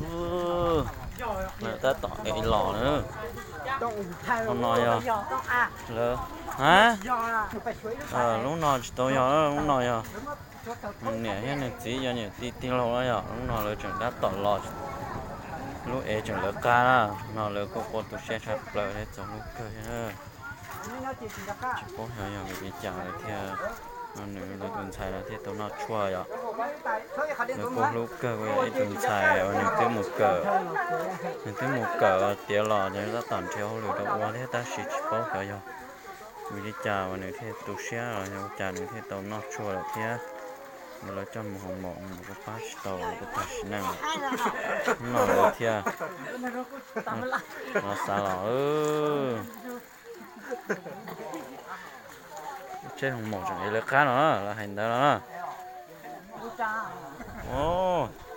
Lawv tab tom ev los na. Lub no yog lawv, ha, lub no tsis tau yog, lub no yog nws niam thiab nws txiv yog niam tij tij laug na yog. Lub no lawv tseem tab tom los, lub ev tseem lawv qab na. No lawv kuj quaj tu siab tshaj plaws thiab txaus hlub kawg thiab. Tsis paub xyov yog vim li cas lawv thiaj, no nws lawv tus ntxhais lawv thiaj tau noj tshuaj yom. Lawv kuj hlub kawg, kuj yog ib tug ntxhais uas nws twb mus kawm, nws twb mus kawm tiav los ces tab tom nrhiav hauj lwm rau ua thiab, tab sis tsis paub xyov yog vim li cas uas nws thiaj tu siab los yog ua cas nws thiaj tau noj tshuaj lawm thiab. Lawv coj mus hoo maum, hoo maum kuj pab tsis tau, kuj tag sim neej lawm. No lawv thiaj los xav los tsheb hoo maum tseem ev lawv qab no, lawv hais ntawd no na.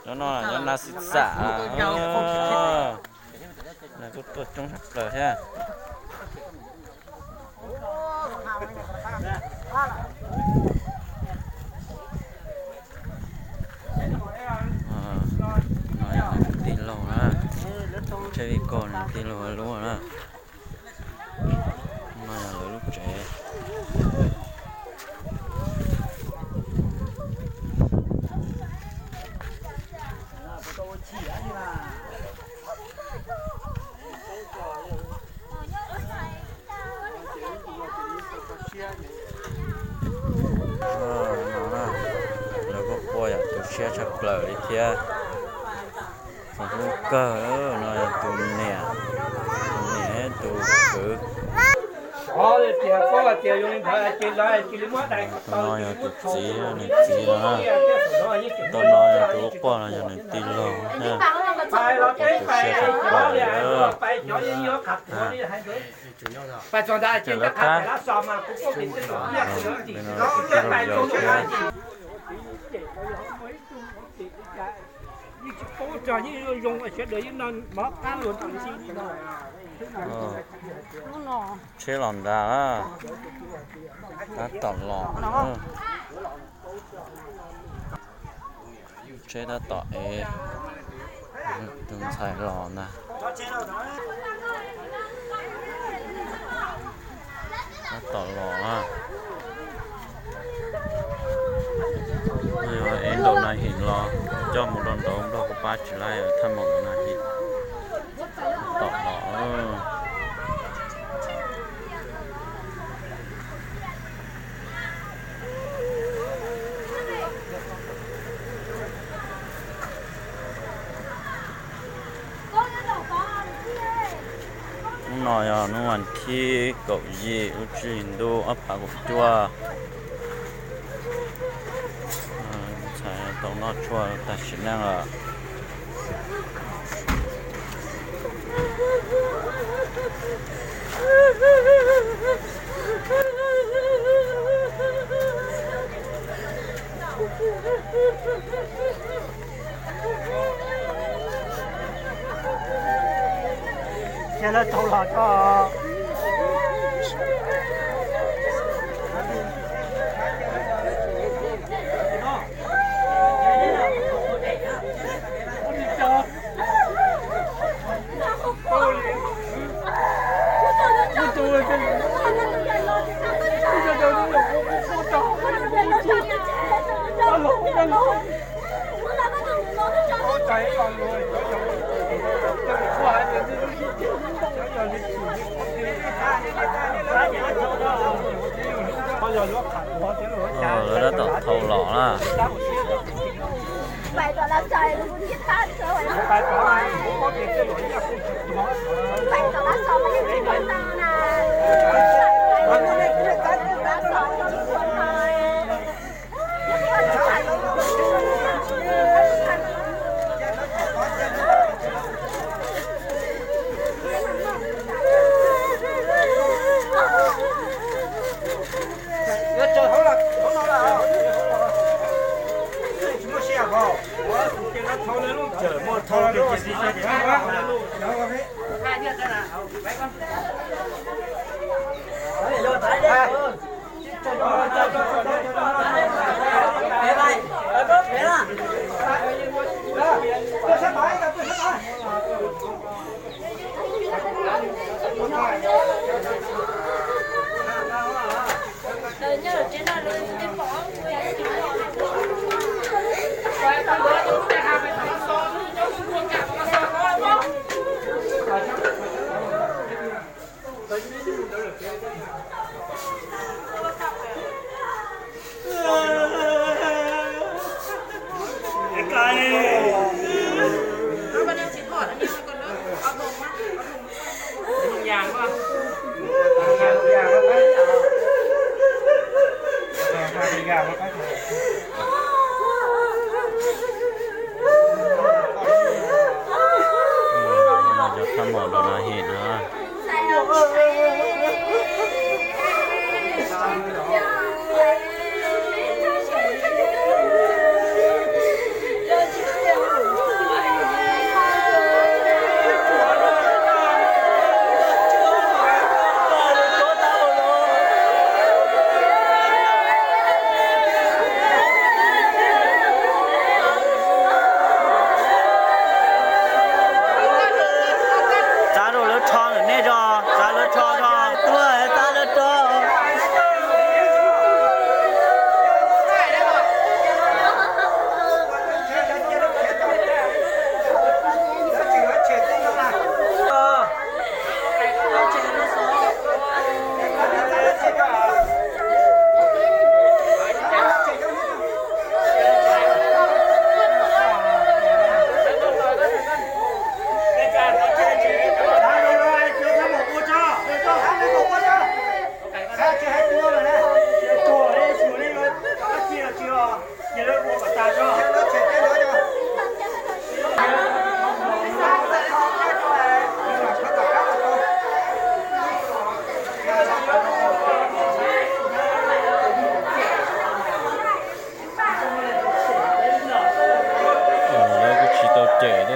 Cov no yog na xim xam, lawv kuj tuaj coob tshaj plaws thiab. No yog nws tij laug na, tsheb vij koj nws tij laug lub na. No yog lawv lub tsev. Lawv kuj quaj yam tu siab tshaj plaws li thiab. Txaus hlub kawg. No yog tus niam, tus niam thiab tus kwv. Tus no yog tus txiv, nws txiv no na. Tus no yog tus quaj no yog nws tij laug thiab. Quaj tu siab tshaj plaws li. Ces lawv qab, tus tij laug yog thiab. Tsheb los ntag, tab tom los. Tsheb tab tom ev tus ntxhais los ntag. Tab tom los na. Yog ev ntaus nas him los coj mus rau nraud nplog kuj pab tsis laib, thaj maum ntaus nas him. Tab tom los. Hnub no yog hnub vas thib kaum yim lub tsib hlis ntuj ob phav kaum cuaj. Ntxhais tau noj tshuaj tag sim neej lawm. Cia lawv tau los tso. Lawv tab tom thau los na.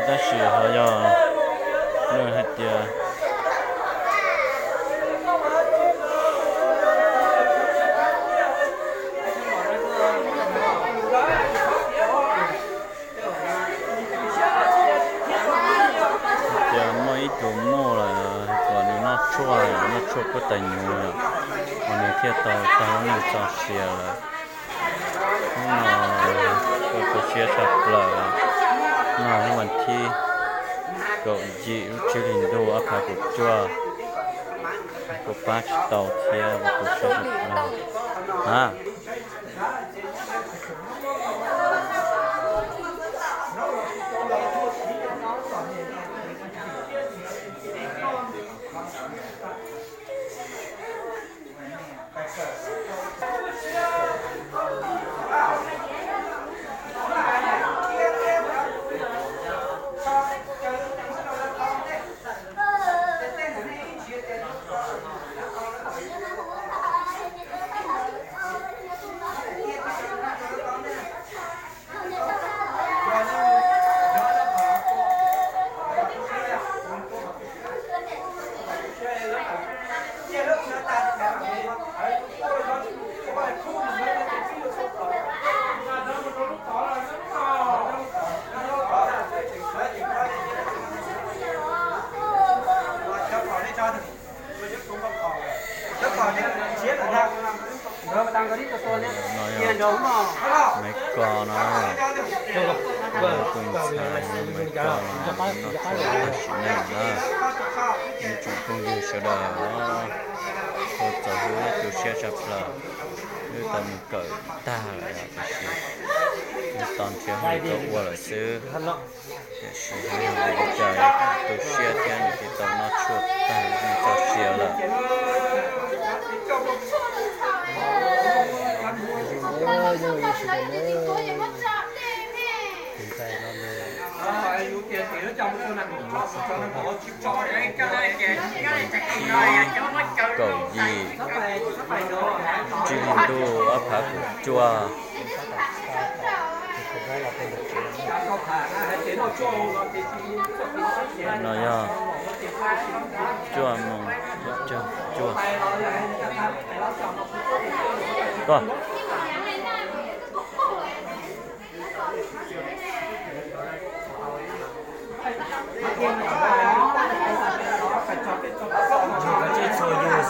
Tab sis ho yog nws hais tias tias muaj ib tug muaj lawm, kom nws noj tshuaj, noj tshuaj kuj tag nyuv, uas nws thiaj tau tag lub neej txoj sia lawm. Hnub no kuj tu siab tshaj plaws, no lub vas thib kaum yim lub tsib hlis ntuj ob phav kaum cuaj, kuv pab tsis tau thiab kuv tu siab tshaj plaws. A, Maiv Kos no, tus ntxhais Maiv Kos no noj tshuaj tag sim neej na. Ib tsoom phooj ywg sawv daws, txaus hlub tu siab tshaj plaws, wb tau mus kawm tag lawm tiam sis tos nrhiav hauj lwm tau ua lawm xwb. Tiam sis yog li cas tu siab thiab nws thiaj tau noj tshuaj tag lub neej txoj sia lawm. Kaum yim, tsib hlis ntuj ob phav kaum cuaj. No yog cuaj moos cuaj.